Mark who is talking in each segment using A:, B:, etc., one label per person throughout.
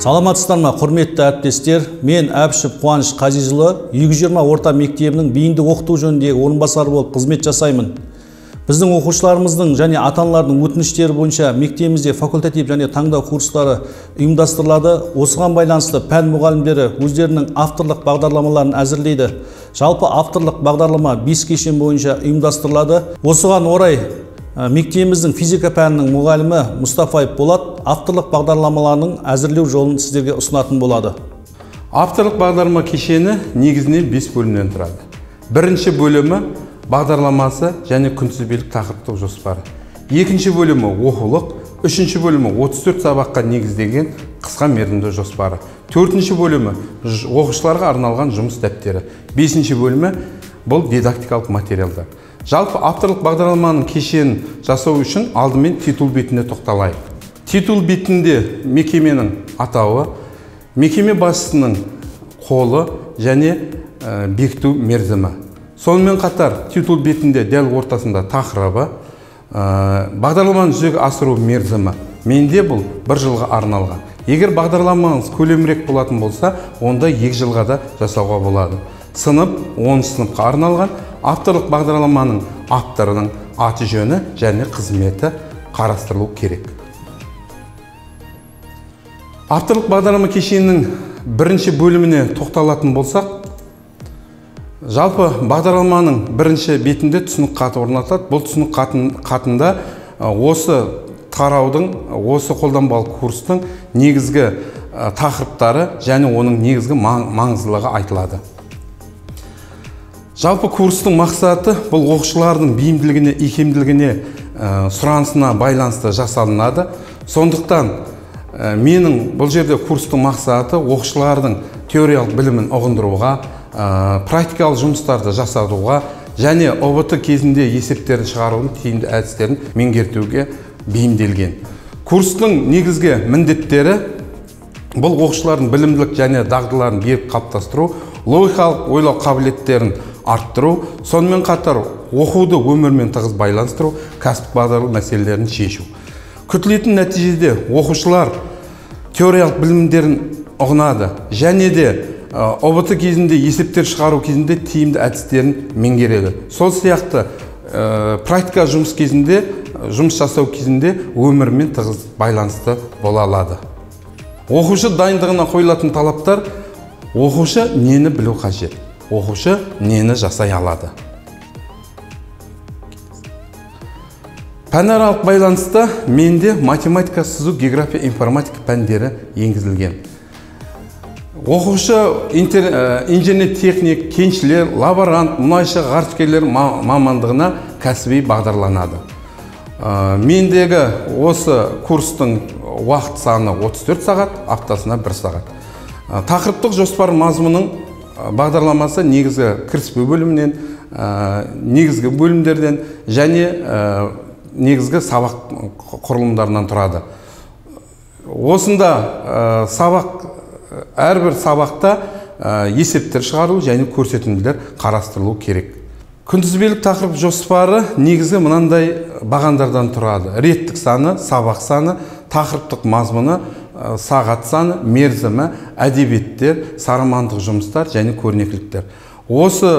A: Саламатсыздар ма, құрметті әріптестер? Мен Әбішев Қуаныш Қазизұлы, 220 орта мектебінің бейінді оқыту жөніндегі орынбасары болып қызмет жасаймын. Біздің оқушыларымыздың және ата-аналардың өтініштері бойынша мектебімізде факультатив және таңдау курстары ұйымдастырылады. Осыған байланысты пән мұғалімдері өздерінің авторлық бағдарламаларын әзірлейді. Жалпы авторлық бағдарлама 5 кешен бойынша ұйымдастырылады. Осыған орай мектебіміздің физика пәнінің мұғалімі Мұстафаев Болат авторлық бағдарламаларының әзірлеу жолын сіздерге ұсынатын болады.
B: Авторлық бағдарлама кешені негізінен 5 бөлімнен тұрады. Бірінші бөлімі бағдарламасы және күнтізбелік тақырыптық жоспары. Екінші бөлімі оқулық, үшінші бөлімі 34 сабаққа негізделген қысқа мерзімді жоспары. Төртінші бөлімі оқушыларға арналған жұмыс дәптері. Бесінші бөлімі бұл дидактикалық материалдар. Жалпы авторлық бағдарламаның кешенін жасау үшін алдымен титул бетіне тоқталайық. Титул бетінде мекеменің атауы, мекеме басшысының қолы және бекіту мерзімі. Сонымен қатар титул бетінде дәл ортасында тақырыбы, бағдарламаны жүзеге асыру мерзімі. Менде бұл бір жылға арналған. Егер бағдарламаңыз көлемірек болатын болса, онда 2 жылға да жасауға болады. Сынып 10 сыныпқа арналған. Авторлық бағдарламаның авторының аты жөні және қызметі қарастырылу керек. Авторлық бағдарлама кешенінің бірінші бөліміне тоқталатын болсақ, жалпы бағдарламаның бірінші бетінде түсінік хаты орнатылады. Бұл түсінік хатында осы тараудың, осы қолданбалы курстың негізгі тақырыптары және оның негізгі маңыздылығы айтылады. Жалпы курстың мақсаты бұл оқушылардың бейімділігіне, икемділігіне, сұранысына байланысты жасалынады. Сондықтан менің бұл жерде курстың мақсаты оқушылардың теориялық білімін ұғындыруға, практикалық жұмыстарды жасатуға және ҰБТ кезінде есептерді шығарудың тиімді әдістерін меңгертуге бейімделген. Курстың негізгі міндеттері бұл оқушылардың білімділік және дағдыларын берік қалыптастыру, логикалық ойлау қабілеттерін арттыру, сонымен қатар оқуды өмірмен тығыз байланыстыру, кәсіптік бағдарлау мәселелерін шешу. Күтілетін нәтижеде оқушылар теориялық білімдерін ұғынады және де ҰБТ кезінде есептер шығару кезінде тиімді әдістерін меңгереді. Сол сияқты практика жұмыс кезінде, жұмыс жасау кезінде өмірмен тығыз байланысты бола алады. Оқушы дайындығына қойылатын талаптар: оқушы нені білу қажет, оқушы нені жасай алады. Пәнаралық байланыста менде математика, сызу, география, информатика пәндері енгізілген. Оқушы инженер-техник, кеншілер, лаборант, мұнайшы, ғарышкерлер мамандығына кәсіби бағдарланады. Мендегі осы курстың уақыт саны 34 сағат, аптасына 1 сағат. Тақырыптық жоспар мазмұнының бағдарламасы негізгі кіріспе бөлімінен, негізгі бөлімдерден және негізгі сабақ құрылымдарынан тұрады. Осында сабақ, әрбір сабақта есептер шығару және көрсетімдер қарастырылу керек. Күнтізбелік тақырып жоспары негізгі мынандай бағандардан тұрады. Реттік саны, сабақ саны, тақырыптық мазмұны, сағат саны, мерзімі, әдебиеттер, сарамандық жұмыстар және көрнекіліктер. Осы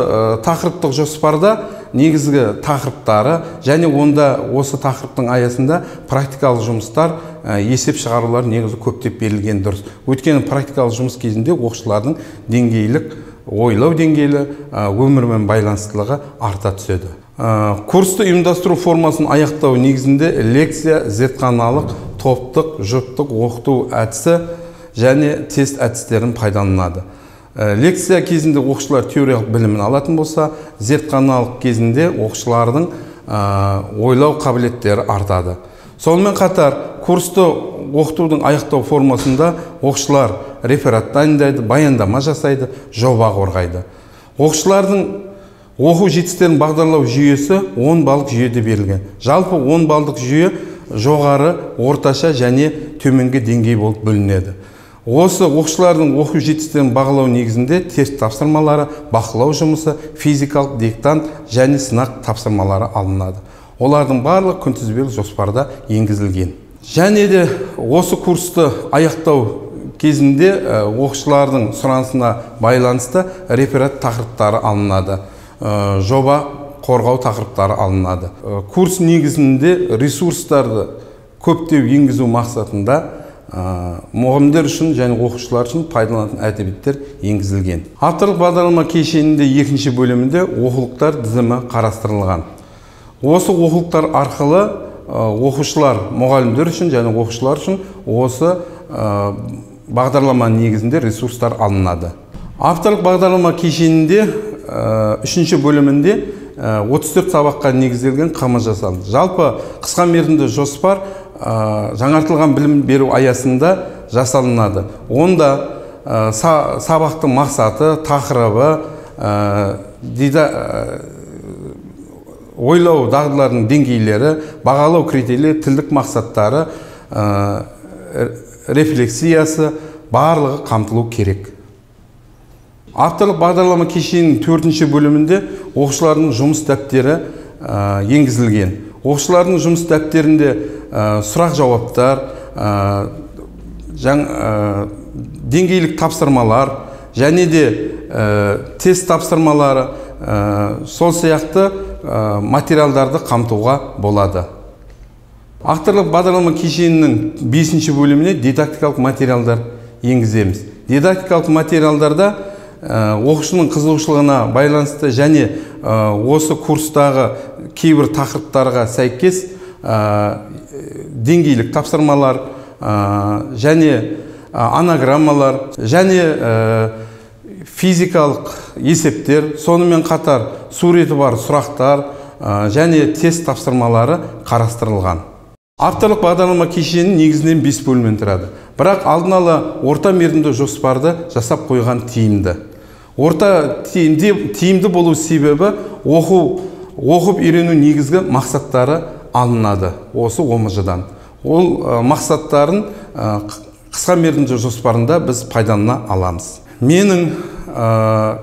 B: тақырыптық жоспарда негізгі тақырыптары және онда осы тақырыптың аясында практикалық жұмыстар, есеп шығарулар негізі көптеп берілген дұрыс. Өйткені практикалық жұмыс кезінде оқушылардың деңгейлік, ойлау деңгейлі, өмірмен байланыстылығы арта түседі. Курсты ұйымдастыру формасын аяқтау негізінде лекция, зертханалық, топтық, жұптық оқыту әдісі және тест әдістерін пайдаланады. Лекция кезінде оқушылар теориялық білімін алатын болса, зертханалық кезінде оқушылардың ойлау қабілеттері артады. Сонымен қатар курсты оқытудың аяқтау формасында оқушылар реферат дайындайды, баяндама жасайды, жоба қорғайды. Оқушылардың оқу жетістіктерін бағдарлау жүйесі 10 балдық жүйеде берілген. Жалпы 10 балдық жүйе жоғары, орташа және төменгі деңгей болып бөлінеді. Осы оқушылардың оқу жетістіктерін бағалау негізінде тест тапсырмалары, бақылау жұмысы, физикалық диктант және сынақ тапсырмалары алынады. Олардың барлық күнтізбелік жоспарда енгізілген. Және де осы курсты аяқтау кезінде оқушылардың сұранысына байланысты реферат тақырыптары алынады, жоба қорғау тақырыптары алынады. Курс негізінде ресурстарды көптеу енгізу мақсатында мұғалімдер үшін және оқушылар үшін пайдаланатын әдебиеттер енгізілген. Авторлық бағдарлама кешенінде екінші бөлімінде оқулықтар тізімі қарастырылған. Осы оқулықтар арқылы оқушылар, мұғалімдер үшін және оқушылар үшін осы бағдарлама негізінде ресурстар алынады. Авторлық бағдарлама кешенінде үшінші бөлімінде 34 сабаққа негізделген қамы жасалды. Жалпы қысқа мерзімді жоспар жаңартылған білім беру аясында жасалынады. Онда сабақтың мақсаты, тақырыбы, ойлау дағдыларының деңгейлері, бағалау критерийлері, тілдік мақсаттары, рефлексиясы барлығы қамтылу керек. Авторлық бағдарлама кешенінің төртінші бөлімінде оқушылардың жұмыс дәптері енгізілген. Оқушылардың жұмыс дәптерінде сұрақ-жауаптар, деңгейлік тапсырмалар және де тест тапсырмалары, сол сияқты материалдарды қамтуға болады. Авторлық бағдарлама кешенінің бесінші бөліміне дидактикалық материалдар енгіземіз. Дидактикалық материалдарда оқушының қызығушылығына байланысты және осы курстағы кейбір тақырыптарға сәйкес деңгейлік тапсырмалар және анаграммалар және физикалық есептер, сонымен қатар суреті бар сұрақтар және тест тапсырмалары қарастырылған. Авторлық бағдарлама кешені негізінен 5 бөлімнен тұрады. Бірақ алдын ала орта мерзімді жоспарды жасап қойған тиімді. Орта тиімді болу себебі оқып үйрену негізгі мақсаттары алынады осы ОМЖ-дан. Ол мақсаттарын қысқа мерзімді жоспарында біз пайдалана аламыз. Менің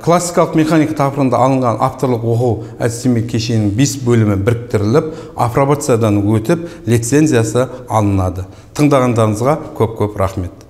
B: классикалық механика тақырыбында алынған авторлық оқу әдістеме кешенінің 5 бөлімі біріктіріліп, апробациядан өтіп, лицензиясы алынады. Тыңдағандарыңызға көп-көп рахмет.